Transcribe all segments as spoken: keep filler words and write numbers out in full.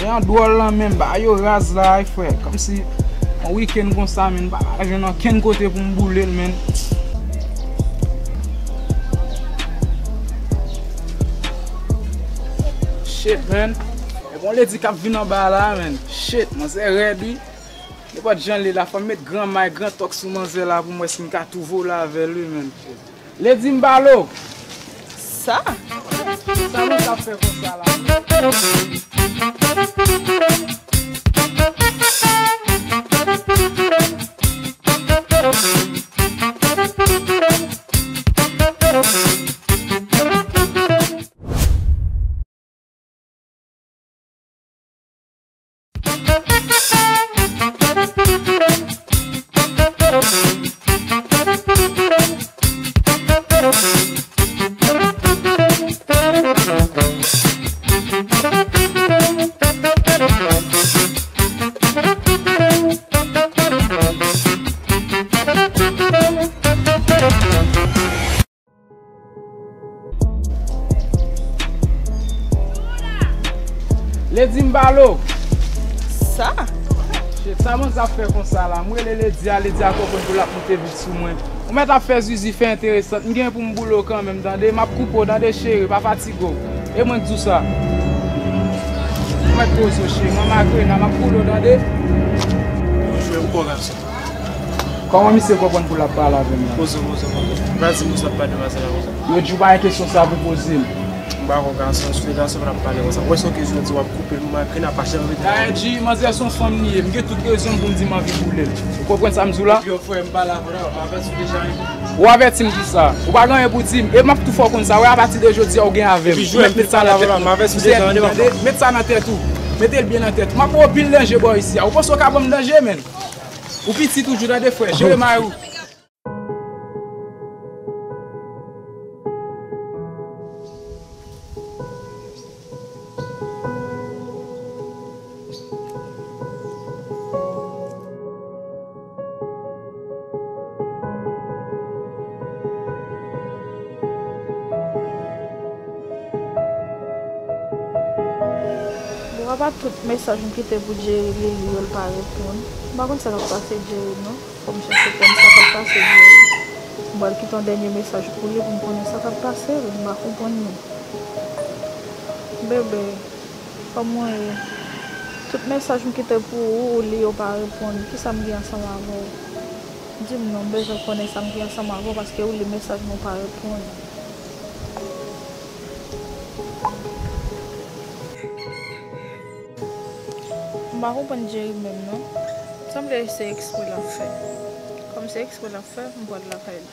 Yon dwòl lan menm, bagay yo raz la, ay frè. Kòmsi yon wikenn konsa, menm, m pa ka jwenn ankenn kote pou m boule l, menm. Shit, man. E bon ledi k ap vin anba la, man. Shit, manzè rèd, wi. Nenpòt jan l ye la, fò m met gran may, gran tòk sou manzè la pou m wè si m ka tou vole avè l, wi, man. Lady Mbalo. Sa? Sa nou t ap fè konsa la? Lady Mbalo. Sa? Shit, sa manzè ap fè konsa la? M rele Lady a, Lady a konprann pou l ap moute vit sou mwen. Ou mèt ap fè zuzu, fè enteresant. M gen pou m boule w kanmenm, tande? M ap koupe w, tande, cheri, pa fatige w. E mwen k di w sa. Ou mèt poze w, cheri. Mwen makrena, m ap boule w, tande? Ou jwe ou bon gason. Kòman misye konprann pou l ap pale avè m la? Poze w, poze w, poze w. Pa di m ou sot pa demwazèl la konsa. Yo di w pa gen kesyon sa pou poze m. M pa kwè gason, si w te gason, pa t ap pale konsa. Ou wè sa w te jodi, w ap koupe l, m makrena pa janm rete. Dayè, G, manzè se yon fanm li ye. M gen tout rezon pou m di m anvi boule l. Ou konprann sa m di w la? Yo, frè, m pale avè w, m avèti w deja, wi. Ou avèti m kisa? Ou pa gen anyen pou di m. E m ap tou fè w konn sa. Wè, apati de jodi a, ou gen avè m. Epi, jwè, m te pale avè w la, m avèti w deja, tande, papa. Mete sa nan tèt ou. Mete l byen nan tèt ou. M ap ba w anpil danje bò isi a. Ou panse w ka ban m danje, menn? Ou piti toujou, tande, frè. Jere may ou. Bon, apa tout mesaj m kite pou Jerry li li yo, l pa reponn. M pa konn sa k ap pase Jerry non. Fò m chèche konn sa k ap pase Jerry. M pral kite yon dènye mesaj pou li pou m konnen sa k ap pase l. M pa konprann non. Bebe, kòman w ye? Tout mesaj m kite pou ou, ou li yo pa reponn. Kisa m gen ansanm avè w? Di m non, m bezwen konnen sa m gen ansanm avè w, paske ou li mesaj mwen, ou pa reponn. M pa konprann Jerry menm non. Sanble se ekspre l ap fè. Kòm se ekspre l ap fè, m pral lakay li.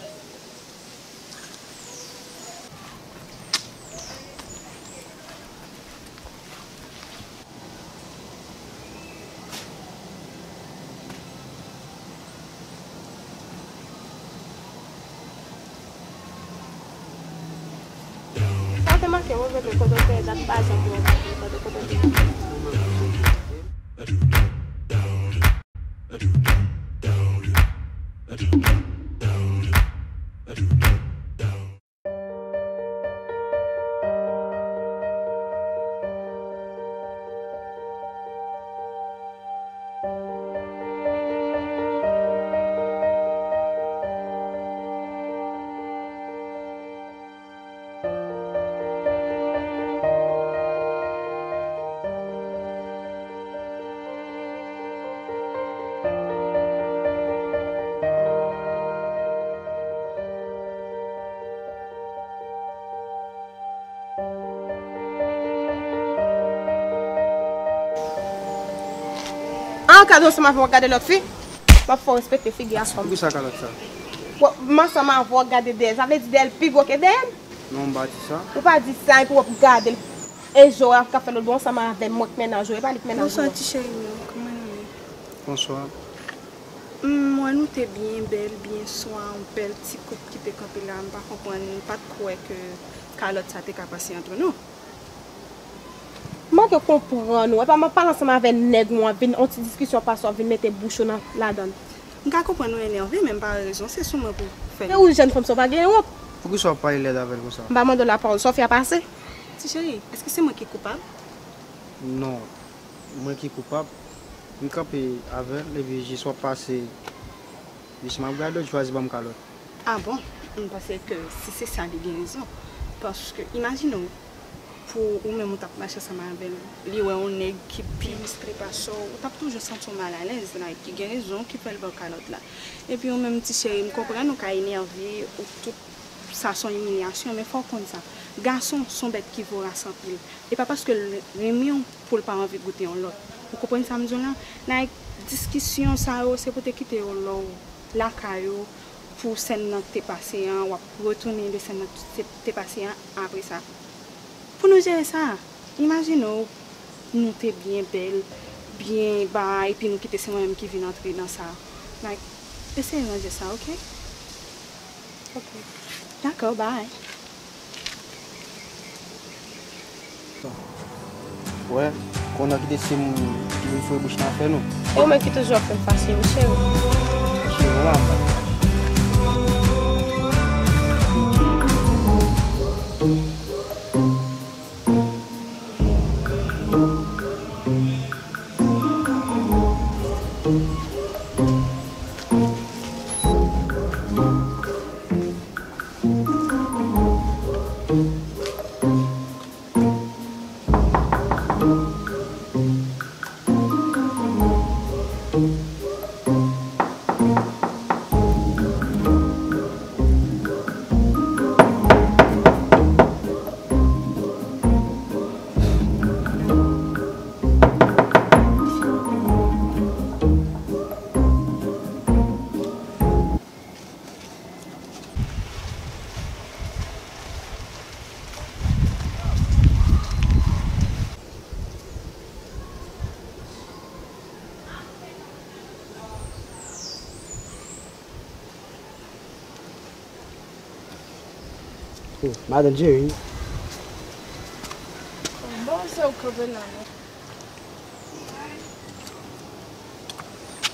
Sa te manke move ke kote w te ye dat pa janm gen yon bagay kote kote w te ye. An, gade ansanm avè w, w ap gade lòt fi. M ap fè w respekte figi a fanm. Poukisa kalòt sa? W ap, m ansanm avè w, w ap gade dèyè l. Sa vle di dèyè l pi gwo ke dèyè m? Non, m pa di sa. Ou pa di sa, epi w ap gade l. E je w ap ka fè lòt bò ansanm avè m, mwen k mennaj ou, e pa li k mennaj ou. Bonswa, ti cheri m yo. Kòman nou ye? Bonswa. M wè nou te byen bèl, byen swa, yon bèl ti koup ki te kanpe la. M pa konprann, m pa t kwè ke kalòt sa te ka pase antre nou. M manke konprann ou. Epa m ap pale ansanm avè nèg ou an, vin yon ti diskisyon pase w ap vin mete bouch ou nan, ladan l. M ka konprann ou enève, men m pa wè rezon se sou mwen pou fè. E ou jèn fanm sa w pa gen wont. Poukisa w ap pale lèd avè l konsa? M pa mande w lapawòl, sa w fè a pase. Ti cheri, èske se mwen ki koupab? Non. Mwen ki koupab. M kanpe avè l, epi jis w ap pase, jis m ap gade w, chwazi ban m kalòt. Ah bon? M panse ke si se sa, li gen rezon. Paske, imajine w, pou ou menm ou t ap mache ansanm avè l, li wè yon nèg ki pi miskle pase w, ou t ap toujou santi w malalèz, like, ki gen rezon ki fè l ba w kalòt la. Epi ou menm, ti cheri, m konprann ou ka enève, ou tout sa se yon imilyasyon, men fò w konn sa. Gason se yon bèt ki voras anpil. E pa paske l renmen w pou l pa anvi goute yon lòt. Ou konprann sa m di w la? Like, diskisyon sa yo, se pou te kite yo lè w lakay ou, pou sèn nan k te pase an, w ap retounen de sèn nan k te, te pase an apre sa. Pou nou jere sa, imajine w, nou te byen bèl, byen ba, epi nou kite se mwen menm ki vin antre nan sa. Like, eseye ranje sa, oke? Oke. Dakò, bye. Wè, konnen ki te se moun ki vin foure bouch nan afè nou. E ou menm ki toujou ap fè m fache, wi, cheri. Cheri, wè anba. Oh, madan Jerry. Bon, se ou k kanpe la, non?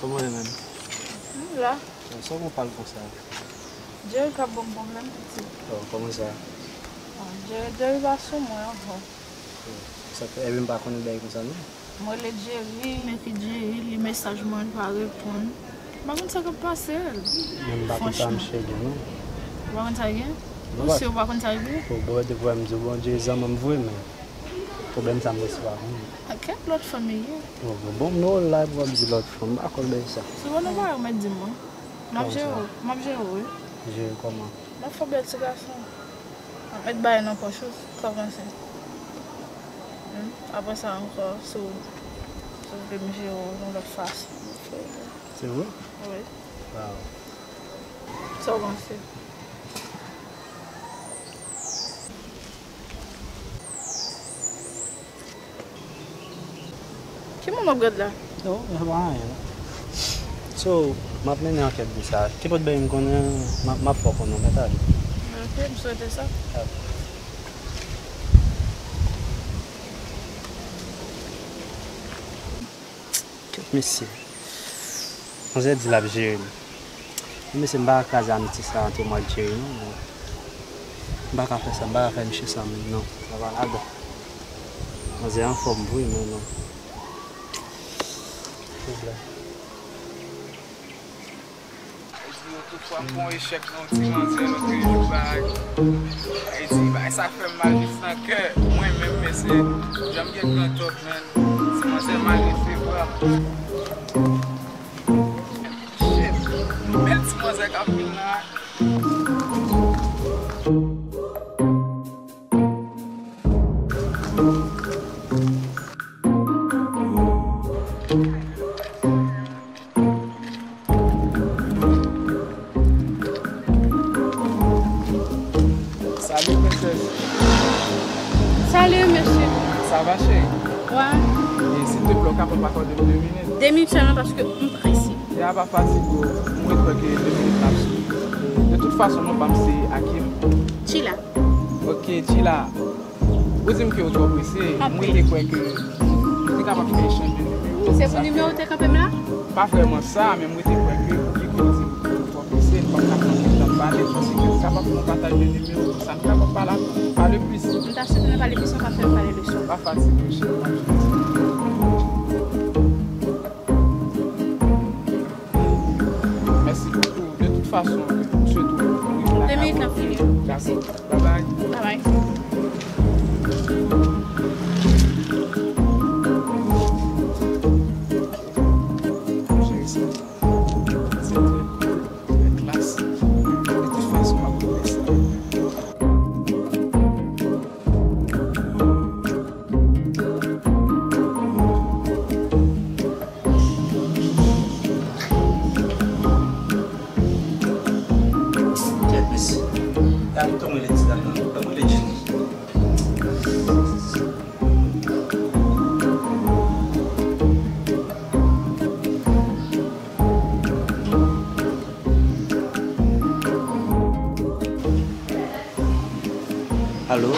Kòman w ye menm? M la. Sa w gon pale konsa? Jerry k ap ban m pwoblèm, pitit. Oh, kòman sa? Ah, Jerry, Jerry pa sou mwen ankò. Oh, sa fè, epi m pa konnen bagay konsa, non. M rele Jerry, m ekri Jerry, li mesaj mwen, li pa reponn. M pa konn sa k ap pase l. Franchman. Men m pa konn sa misye gen, non. Ou pa konn sa l gen? Ou si ou pa konn sa l gen? Bon, bon, depi w wè m di w, bon, Jerry zanmi m vre, men pwoblèm sa m resi pa konn. A kèk lòt fanm li ye? Bon, bon, bon, nou la pou w ap di lòt fanm, m pa konn bagay sa. Se bon, nou pa remèt di m, non. M ap jere w, m ap jere w, wi. Jere kòman? M ap fè bèl ti gason. M ap met bagay nan pòch ou, sa w panse? Hmm? Apre sa ankò, si w, si w vle m jere w yon lòt fason, m ap fè l. Se vre? Wi. Waw. Sa w panse? Ki moun w ap gad la? Non, se pa anyen, non. So, m ap mennen ankèt de sa. Kenpòt bagay m konnen, m ap, m ap fè w konnen, mèt ale. Ok, m swete sa. Ok. Kèt mesye. Manzè di l ap jere m. Men mesye, m pa ka kraze amitye sa ant mwen ak Jerry, non. M pa ka fè sa, m pa ka fè misye sa menm, non. Sa pa ladan. Manzè anfòm vre, men non. Pwoblèm. Yo di yo tout fwa m pran yon echèk nan yon ti manzè lòt jou bagay. Yo di bagay sa fè m mal jis nan kè. Mwen menm, men se jan m gen gran tòt, man. Ti manzè mal resevwa m. Shit. Bèl ti manzè k ap vin la. Salut, princesse. Salut, monsieur. Ça va, chérie? Ouais. Et s'il te plaît, ou kapab akòde m de minit? De minit sèlman paske m prese. Ya, pa fatige w. Mwen kwè ke de minit n ap swiv. De tout fason, non pa m se Akim. Chila. Ok, Chila. Ou di m ke w twò prese. Mwen te kwè ke nou te kapab fè echanj de nimewo. Se pou nimewo w te kanpe m la? Pa vrèman sa, men mwen te kwè ke ou ki di m ke w twò prese, m p ap ka pran tout tan pale, paske nou kapab fè yon pataj de nimewo, konsa nou kapab pale pa le plis. M ta swete nou pale plis, ou ka fè m pale de sa. Pa fatige w, cheri, m ap jwenn ou. Fason ke m swete w rive lakay ou. De minit, n ap fini. Dakò. Bye bye. Bye bye. Jere sa. Trè, trè klas. De tout fason, m ap fè sa. Kèt, mesye. Gade ton rele ti dam nan. Ban m rele Jenny. Alo?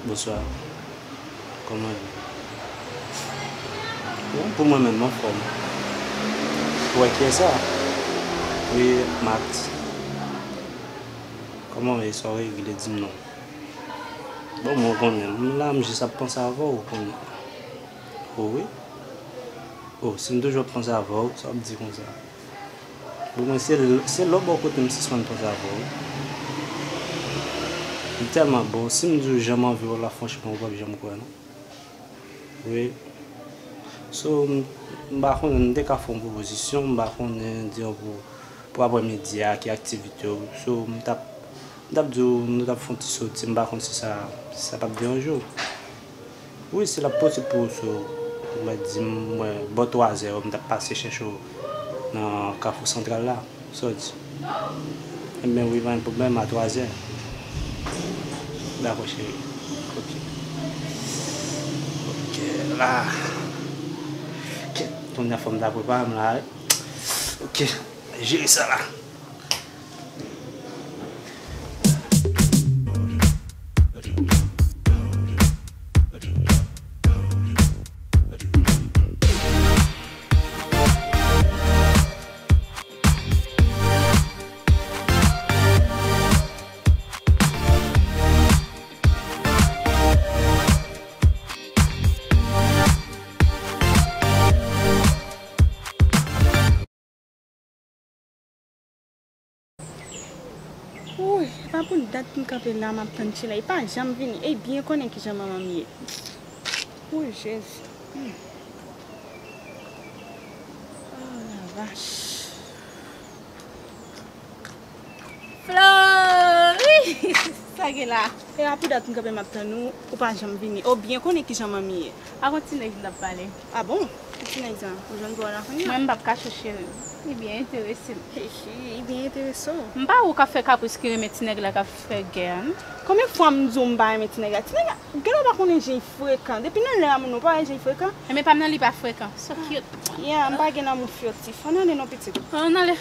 Bonswa. Kòman w ye? Bon, pou mwen menm, anfòm. Ou wè kiyès sa? Wi, Max. Kòman w ye? Sa w regle, di m non. Bon, mwen konnen, m la, m jis ap panse avè w, ou konnen. O wi. O, si m toujou ap panse avè w, sa w ap di konsa? Bon, mwen, se, se lòt bò kote m sispann panse avè w. M tèlman bon, si m di w jan m anvi w la, franchman, ou p ap janm kwè, non. Wi. So, m, m pa konnen, m te ka fè yon pwopozisyon, m pa konnen, di w pou, pou aprè midi a, ki aktivite w. So, m t ap, m t ap di w, nou t ap fè yon ti soti, m pa konn si sa, si sa p ap deranje w. Wi, si l ap posib pou ou, so, mwen di m, mwen, bò twazè, m t ap pase chèche w nan Kafou Santral la. Sa w di? Enben wi, pa gen pwoblèm, a twazè. Dakò, cheri. Ok. Ok, la. Ok, kounye a fò m ta prepare m la, wi. Ok, jere sa la. Wouy, e pa pou dat m kanpe la, m ap tann Tchila. Li pa janm vini. E byen konnen kijan manman m ye. Wouy, Jezi. Hmm. Oh, la vache. Flori! Sa gen la? E a pou dat m kanpe m ap tann ou, ou pa janm vini. Ou byen konnen kijan manmi ye. A gon ti nèg m t ap pale. A bon? Ki ti nèg sa? Ou jwenn pou w la kounye a? Mwen, m p ap kache w, cheri. Li byen enterese m. Hi, hi, li byen enterese w. M pa wè w k ap fè kapris ki renmen ti nèg la k ap fè gè a, non. Konbyen fwa m di w m pa renmen ti nèg la? Ti nèg la, genlè w pa konnen jan l frekan. Depi nan lè a moun nan, w pa wè jan l frekan? Enben pa m nan, li pa frekan. So cute. Ya, m pa gen lanmou furtif. Ann ale non pitit. Ann ale.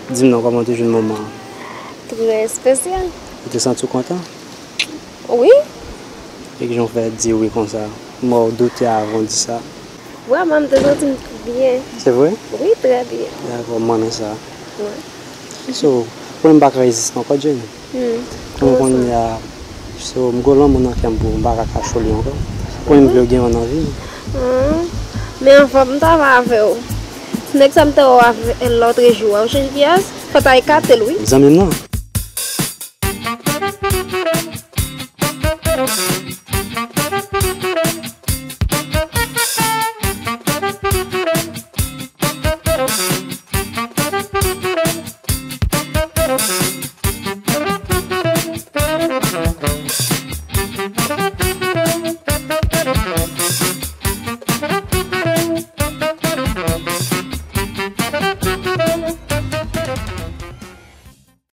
Di m non, kòman w te jwenn moman an? Trè espesyal. Ou te santi w kontan? Wi. E kijan w fè di wi konsa? M wè w doute avan w di sa. Vrèman, m te santi m byen. Se vre? Wi, trè byen. Dakò, m renmen sa. Wi. So, konnen m pa ka reziste ankò, Jenny. Hmm. Konnen kounye a, so, m gen lanmou nan kè m pou ou, m pa ka kache w li ankò. Konnen m vle w gen yon nan vi m. Hmm. Men anvan m t ava avè w. Ti nèg sa m te wè w avè l lòtrejou a, ou chèche kiyès? Fò ta ekate l, wi. Zanmi m nan.